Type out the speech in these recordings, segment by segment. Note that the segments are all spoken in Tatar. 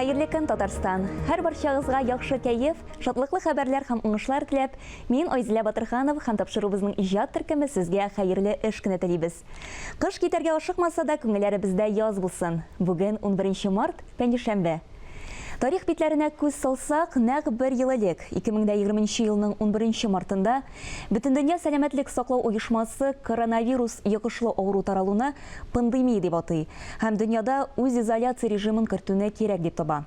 Хәерле көн, Татарстан! Һәр барчагызга яхшы кәеф, шатлыклы хәбәрләр һәм уңышлар теләп, мин Айзилә Батырханова һәм тапшыруыбызның иҗат төркеме сезгә хәерле эш көне телибез. Кыш китәргә ашыкмаса да, күңелләребездә яз булсын. Бүген 11 март, пәнҗешәмбе. Тарих битләренә күз салсак, нәкъ бер ел элек, 2020 нче елның 11 мартында, Бөтендөнья сәламәтлек саклау оешмасы коронавирус йогышлы авыру таралуны пандемия дип атый һәм дөньяда үзизоляция режимын кертүне кирәк дип таба.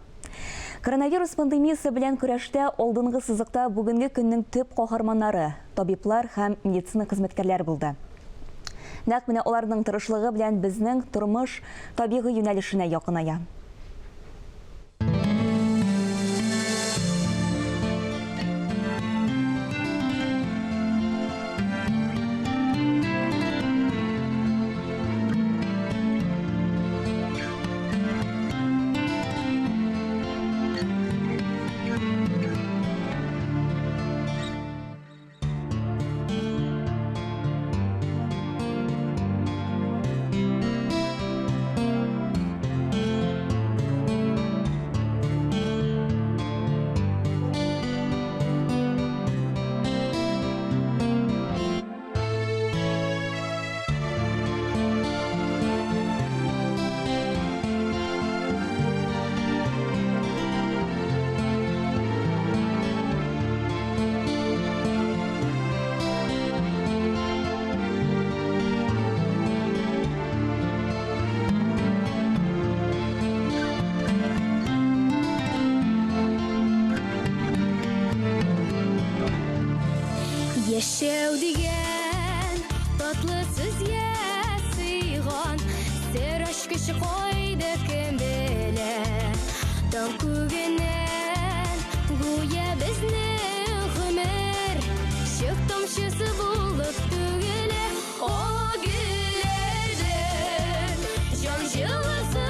Коронавирус пандемиясе белән көрәштә алдынгы сызыкта бүгенге көннең төп каһарманнары, табиблар һәм медицина хезмәткәрләре булды. Нәкъ менә аларның тырышлыгы белән безнең тормыш табигый юнәлешенә якыная. Яшәү дигән татлы сүзгә сыйган Сер ачкычы кайда кем белә Таң күгеннән гүя безнең гомер Чык тамчысы булып түгелә О гөлләрдән җан җылысы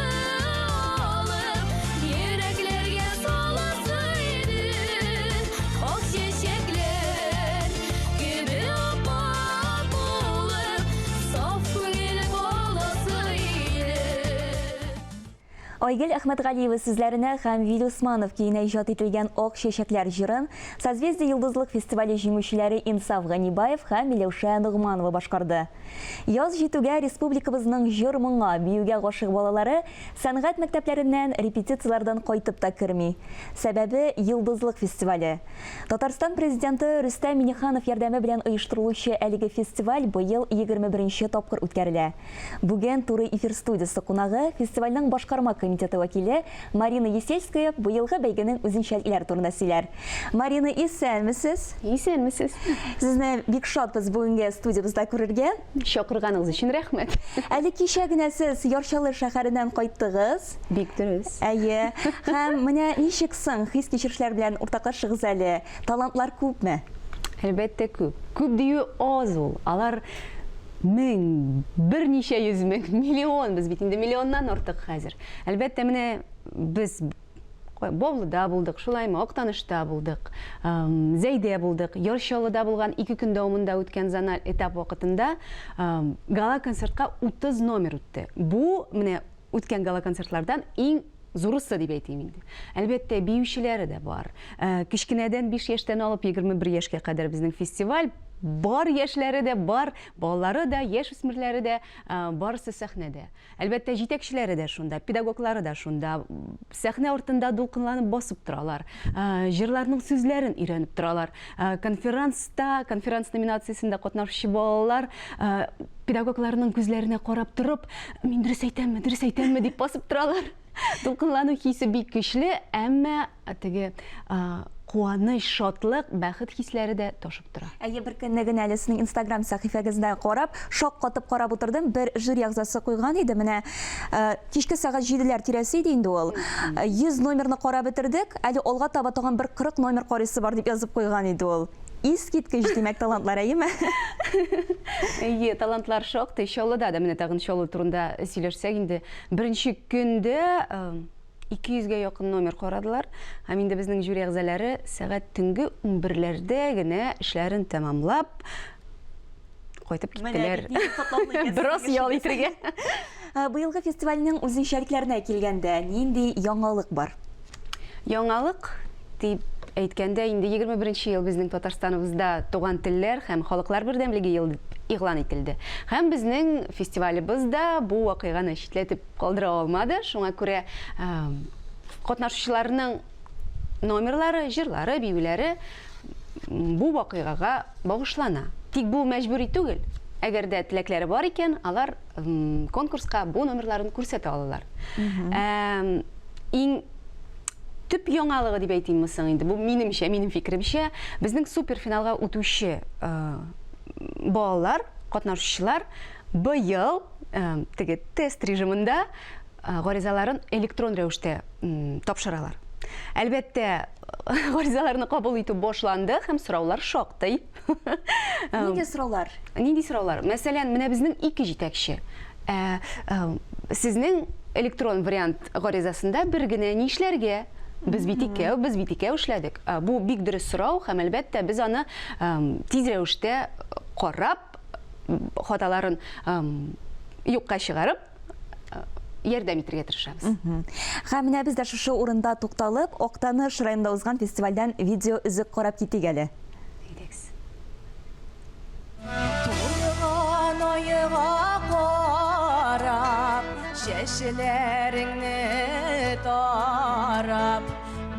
алып Йөрәкләргә саласы иде Ак чәчәкләр кебек ап-ак булып Саф күңел баласы иде. Айгөл Әхмәтгалиева сүзләренә һәм Вил Усманов көенә иҗат ителгән Ак чәчәкләр җырын Созвездие-Йолдызлык фестивале җиңүчеләре Инсаф Ганибаев һәм Миләүшә Ногманова башкарды. Яз җитүгә республикабызның җыр-моңа, биюгә гашыйк балалары сәнгать мәктәпләреннән репетицияләрдән кайтып та керми. Сәбәбе, Йолдызлык фестивале. Татарстан Президенты Рөстәм Миңнеханов ярдәме белән оештырылучы әлеге фестиваль быел 21 нче тапкыр үткәрелә. Бүген Туры эфир студиясе кунагы, фестивальнең башкарма комитеты вәкиле Марина Есельская быелгы бәйгенең үзенчәлекләре турында сөйләр. Марина, исәнмесез! Исәнмесез! Сезне бик шатбыз бүгенге студиябездә күрергә. Чакырганыгыз өчен рәхмәт. Әле кичә генә сез Яр Чаллы шәһәреннән кайттыгыз. Бик дөрес. Әйе. Һәм менә ничек соң, хис-кичерешләр белән уртаклашыгыз әле, талантлар күпме? Әлбәттә, күп. Күп дию аз ул. Алар Мең, берничә йөз мең, миллион, без бит инде миллионнан артык хәзер. Әлбәттә, менә без Баулыда булдык, шулаймы, Актанышта булдык, Зәйдә булдык, Яр Чаллыда булган ике көн дәвамында үткән зональ этап вакытында гала-концертка 30 номер үтте. Бу менә үткән гала-концертлардан иң зурысы дип әйтим инде. Әлбәттә, биючеләре дә бар. Э, кечкенәдән 5 яшьтән алып 21 яшькә кадәр безнең фестиваль бар яшьләре дә бар, балалары да, яшүсмерләре дә, э, барысы сәхнәдә. Әлбәттә, җитәкчеләре дә шунда, педагоглары да шунда. Сәхнә артында дулкынланып басып торалар. Э, җырларның сүзләрен өйрәнеп торалар. Конференцта, конференц номинациясендә катнашучы балалар педагогларның күзләренә карап торып, мин дөрес әйтәмме, дөрес әйтәмме дип басып торалар. Дулкынлану хисе бик көчле, әмма теге куаныч, шатлык, бәхет хисләре дә ташып тора. Әйе, бер көнне генә әле сезнең Инстаграм сәхифәгездә карап, шаккатып карап утырдым. Бер жюри әгъзасы куйган иде, менә кичке сәгать җиделәр тирәсе иде инде ул. 100 номерны карап бетердек, әле алга таба тагын бер 40 номер карыйсы бар дип язып куйган иде ул. Искиткеч, димәк, талантлар, әйеме? Әйе, талантлар шактый. Чаллыда да, менә тагын Чаллы турында сөйләшсәк инде, беренче көндә 200 гә якын номер карадылар. Һәм инде безнең жюри әгъзалары сәгать төнге унберләрдә генә эшләрен тәмамлап, кайтып киттеләр. Бераз ял итергә. Быелгы фестивальнең үзенчәлекләренә килгәндә, нинди яңалык бар? Яңалык дип әйткәндә, инде 21 нче ел безнең Татарстаныбызда Туган телләр һәм халыклар бердәмлеге елы дип игълан ителде. Һәм безнең фестивалебез дә бу вакыйганы читләтеп калдыра алмады. Шуңа күрә катнашучыларның номерлары, җырлары, биюләре бу вакыйгага багышлана. Тик бу мәҗбүри түгел. Әгәр дә теләкләре бар икән, алар конкурска бу номерларын күрсәтә алалар. Иң төп яңалыгы дип әйтимме соң инде, бу минемчә, минем фикеремчә, безнең суперфиналга үтүче балалар, катнашучылар быел теге тест режимында гаризаларын электрон рәвештә тапшыралар. Әлбәттә, гаризаларны кабул итү башланды һәм сораулар шактый. Нинди сораулар? Нинди сораулар? Мәсәлән, менә безнең ике җитәкче. Ә, сезнең электрон вариант гаризасында бер генә нишләргә? Без бит икәү, без бит икәү эшләдек. Бу бик дөрес сорау һәм әлбәттә без аны тиз рәвештә карап, хаталарын юкка чыгарып, ярдәм итәргә тырышабыз. Һәм менә без дә шушы урында тукталып, Актаныш районында узган фестивальдән видео өзек карап китик әле. Әйдәгез. Тулган айга карап, чәчләреңне тарап,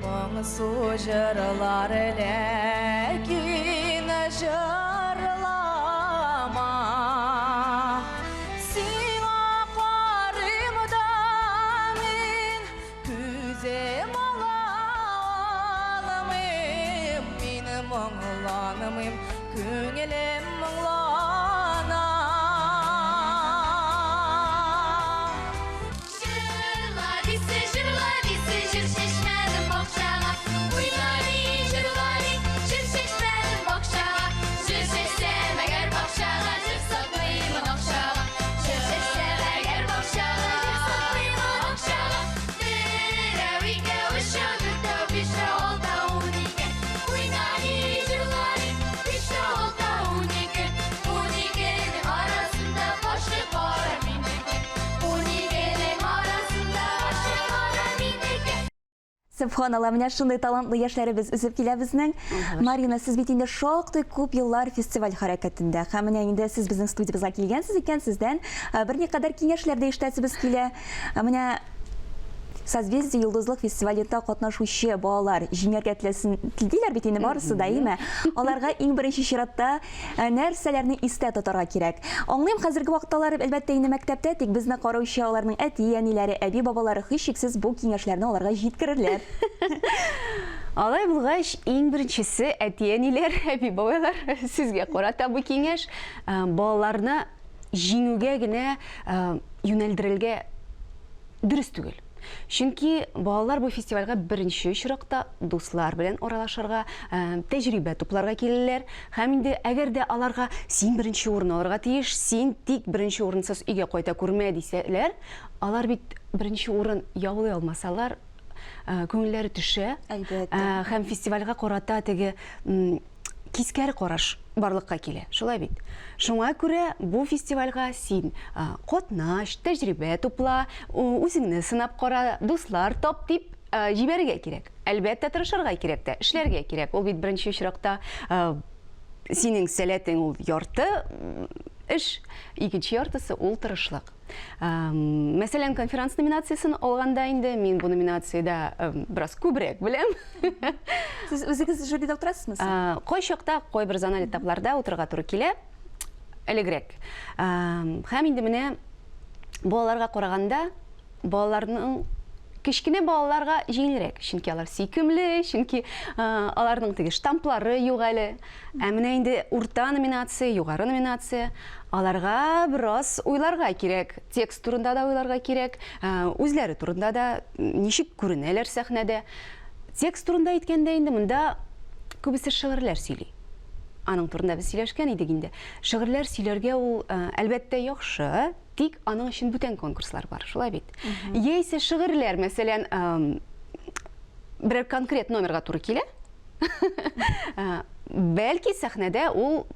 моңсу җырлар ләкин җырлама. Сиңа карыйм да мин, күзем ала алмыйм, мин моңланмыйм, күңелем моңлана. Җырла дисен, җырла дисен, җыр чәчмәдем бакчага. Уйнали, җырлали, җыр чәчмәдем бакчага. Җыр чәчсәм әгәр бакчага, җыр сатмыймын акчага. Җыр чәчсәм әгәр бакчага, җыр сатмыймын акчага. Берәү, икәү, өчәү, дүртәү, бишәү, алтау, 12. Уйнали, җырлали, бишәү, алтау, 12. Уникенең арасында башы кара минеке. Уникенең арасында башы кара минеке. Сөбханалла, менә шундый талантлы яшьләребез үсеп килә безнең. Марина, сез бит инде шактый күп еллар фестиваль хәрәкәтендә. Һәм менә инде сез безнең студиябезгә килгәнсез икән, сездән берникадәр киңәшләр дә ишетәсебез килә. Менә Созвездие Йолдызлык фестивалендә катнашучы балалар җиңәргә теләсен диләр бит инде барысы да, әйеме? Аларга иң беренче чиратта Нәрсәләрне истә тотарга кирәк? Аңлыйм, хәзерге вакытта алар, әлбәттә, инде мәктәптә, тик безне караучы аларның әти-әниләре, әби-бабалары һичшиксез бу киңәшләрне аларга җиткерерләр. Алай булгач, иң беренчесе, әти-әниләр, әби-бабайлар, сезгә карата бу киңәш, балаларны җиңүгә генә юнәлдерелгә дөрес түгел. Чөнки балалар бу фестивальгә беренче очракта дуслар белән аралашырга, тәҗрибә тупларга киләләр. Һәм инде әгәр дә аларга син беренче урын алырга тиеш, син тик беренче урынсыз өйгә кайта күрмә дисәләр, алар бит беренче урын яулый алмасалар, күңелләре төшә. Әлбәттә. Һәм фестивальгә карата теге кискәре караш барлыкка килә. Шулай бит? Шуңа күрә бу фестивальгә син катнаш, тәҗрибә тупла, үзеңне сынап кара, дуслар тап дип җибәрергә кирәк. Әлбәттә, тырышырга кирәк тә, эшләргә кирәк. Ул бит беренче очракта синең сәләтең ул ярты эш, икенче яртысы ул тырышлык. Мәсәлән, конферанс номинациясен алганда инде мин бу номинациядә бераз күбрәк беләм. Сез үзегез жюрида утырасызмы соң? Кайчакта кайбер зональ этапларда утырырга туры килә. Элегрәк. Һәм инде менә балаларга караганда, балаларның кечкенә балаларга җиңелрәк, чөнки алар сөйкемле, чөнки аларның теге штамплары юк әле. Ә менә инде урта номинация, югары номинация, аларга бераз уйларга кирәк. Текст турында да уйларга кирәк, үзләре турында да, ничек күренәләр сәхнәдә. Текст турында әйткәндә инде монда күбесе шигырьләр сөйли. Аның турында без сөйләшкән идек инде. Шигырьләр сөйләргә ул, әлбәттә, яхшы, тик аның өчен бүтән конкурслар бар, шулай бит? Яисә шигырьләр, мәсәлән, берәр конкрет номерга туры килә. Бәлки сәхнәдә ул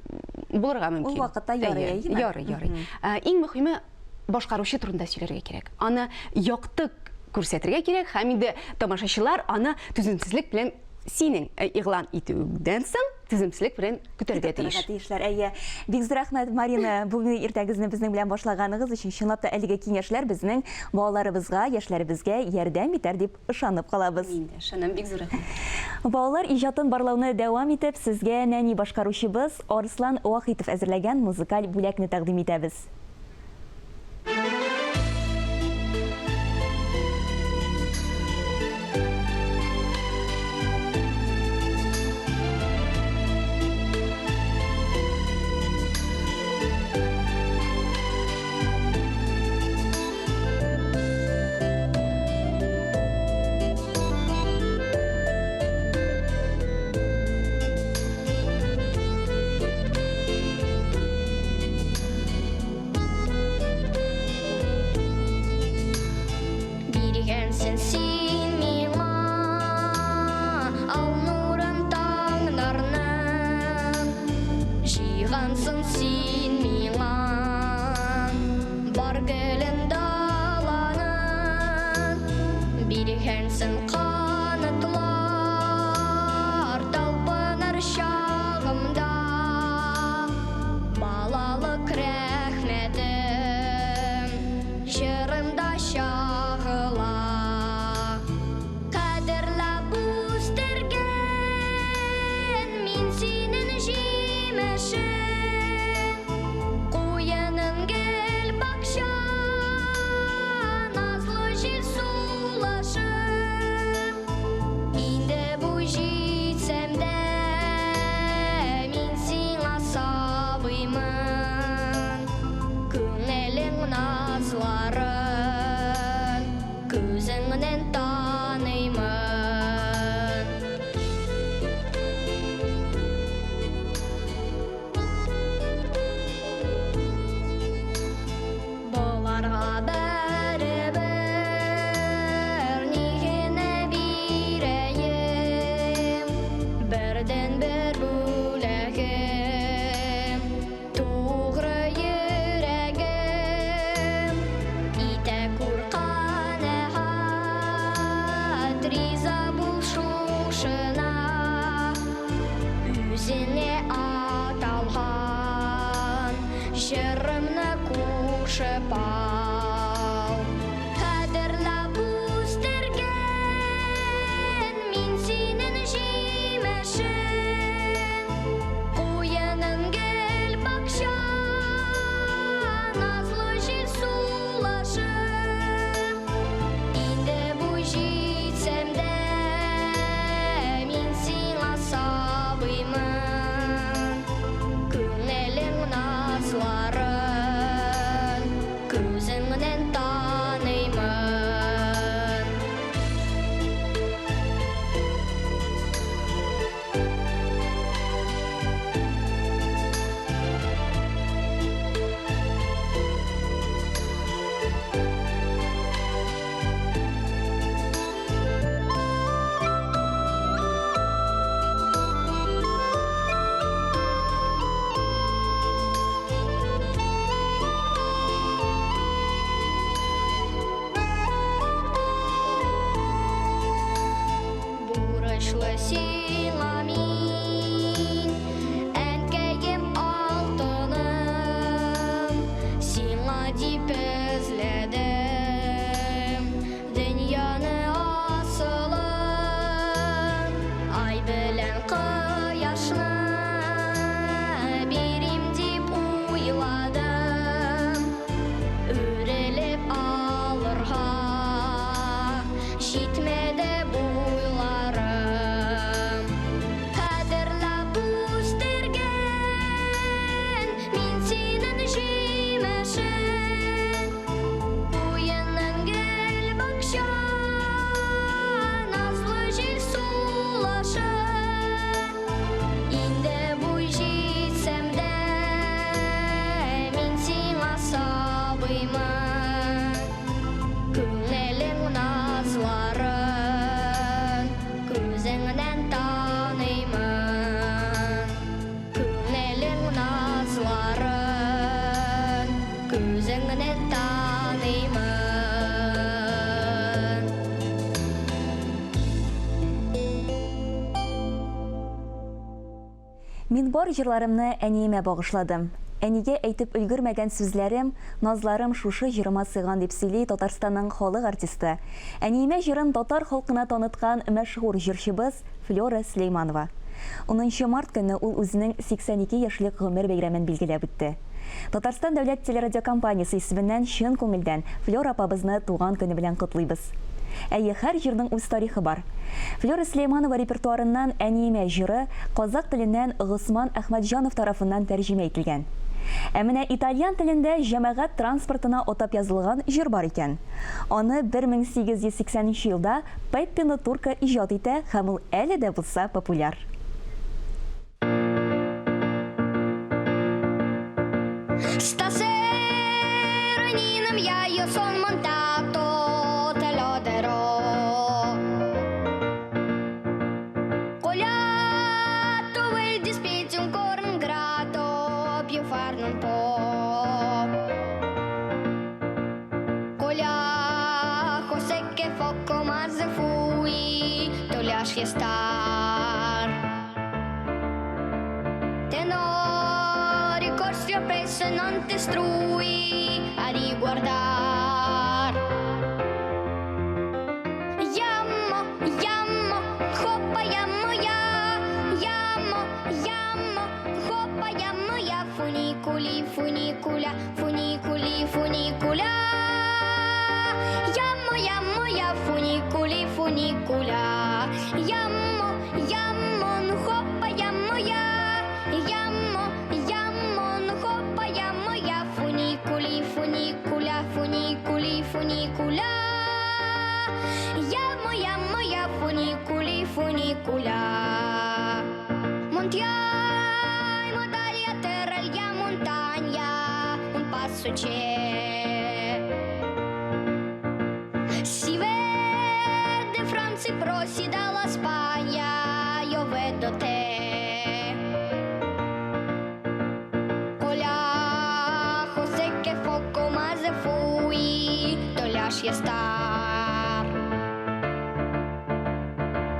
булырга мөмкин. Ул вакытта ярый, әйеме? Ярый, ярый. Иң мөһиме башкаручы турында сөйләргә кирәк. Аны якты күрсәтергә кирәк һәм инде тамашачылар аны түземсезлек белән синең игълан итүдән соң түземсезлек белән көтәргә тиеш. Көтәргә тиешләр, әйе. Бик зур рәхмәт, Марина, бүгенге иртәгезне безнең белән башлаганыгыз өчен. Чынлап та әлеге киңәшләр безнең балаларыбызга, яшьләребезгә ярдәм итәр дип ышанып калабыз. Мин дә ышанам, бик зур рәхмәт. Балалар иҗатын барлауны дәвам итеп, сезгә нәни башкаручыбыз Арслан Вахитов әзерләгән музыкаль бүләкне тәкъдим итәбез. Биргәнсең син миңа ал нурын таңнарның, Җыйгансың син миңа бар гөлен даланың, Биргәнсең канатлар талпыныр чагымда. Балалык рәхмәтем җырымда чагыла. Кадерләп үстергән мин синең җимешең. Куеның гел бакча, назлы җил сулышым. Инде буй җитсәм дә, мин сиңа сабыймын. Күңелең назларын күзеңнән таныймын. Боларга бәребер ни генә бирәем, бердәнбер бүләгем, тугры йөрәгем. Итә күр канәгать, риза бул шушына. Үзеңә аталган җырымны кушып ал. Кадерләп үстергән мин синең җимешең. Куеның гел бакча, назлы җил сулышым. Инде буй җитсәм дә, мин сиңа сабыймын. Күңелең назларын күзеңнән таныймын. Бурычлы сиңа мин, әнкәем алтыным, сиңа дип эзләдем дөньяны асылын. Ай белән кояшны бирим дип уйладым, үрелеп алырга җитмәде буйларым. Мин бар җырларымны әниемә багышладым. Әнигә әйтеп өлгермәгән сүзләрем, назларым шушы җырыма сыйган, дип сөйли Татарстанның халык артисты, Әниемә җырын татар халкына таныткан мәшһүр җырчыбыз Флера Сөләйманова. Унынчы март көнне ул үзенең 82 яшьлек гомер бәйрәмен билгеләп үтте. Татарстан дәүләт телерадиокомпаниясе исеменнән чын күңелдән Флера апабызны туган көне белән котлыйбыз. Әйе, һәр җырның үз тарихы бар. Флера Сөләйманова репертуарыннан Әниемә җыры казакъ теленнән Госман Әхмәтҗанов тарафыннан тәрҗемә ителгән. Ә менә итальян телендә җәмәгать транспортына атап язылган җыр бар икән. Аны 1880 нче елда Пеппино Турко иҗат итә һәм ул әле дә булса популяр. Stasera Nina mia io son montato te lo darò Con l'atto e il dispizio un cor ingrato più far non può Коля José che fuoco ma se fui tu lasci star Te no ricorsi appresso e non ti strui a riguardar Яммо, яммо, хопа, яммо, я, яммо, яммо, хопа, яммо, я, фуникули, фуникуля, фуникули, фуникуля. Яммо, яммо, я, фуникули, фуникуля. Яммо, яммо, ну хопа, яммо, я, яммо, яммо, ну хопа, яммо, я, фуникули, фуникуля, фуникули, фуникуля. Яммо, яммо, я, фуникули, фуникуля. Montiamo dalla terra alla montagna, un passo c'è. Si vede Francia prosi dalla Spagna, io vedo te. Con la José che fuoco ma se fui, tu lasci star.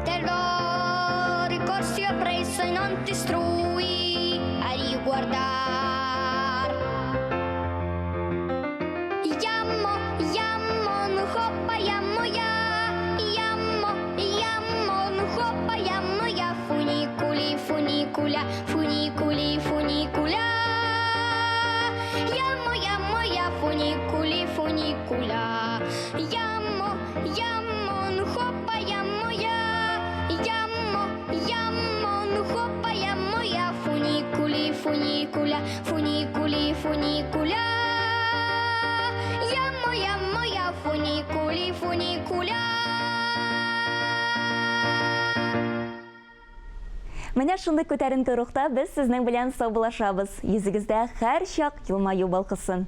Te lo ricorsi appresso e non ti strui a riguardar. Яммо, яммо, ну хопа, яммо, я, яммо, яммо, ну хопа, яммо, я, фуникули, фуникуля, фуникули, фуникуля. Яммо, яммо, я, фуникули, фуникуля. Яммо, яммо, ну хопа, яммо, я, яммо, яммо, ну хопа, яммо, я, фуникули, фуникуля, фуникули, фуникуля. Яммо, яммо, я, фуникули, фуникуля. Менә шундый күтәренке рухта без сезнең белән саубуллашабыз. Йөзегездә һәрчак елмаю балкысын.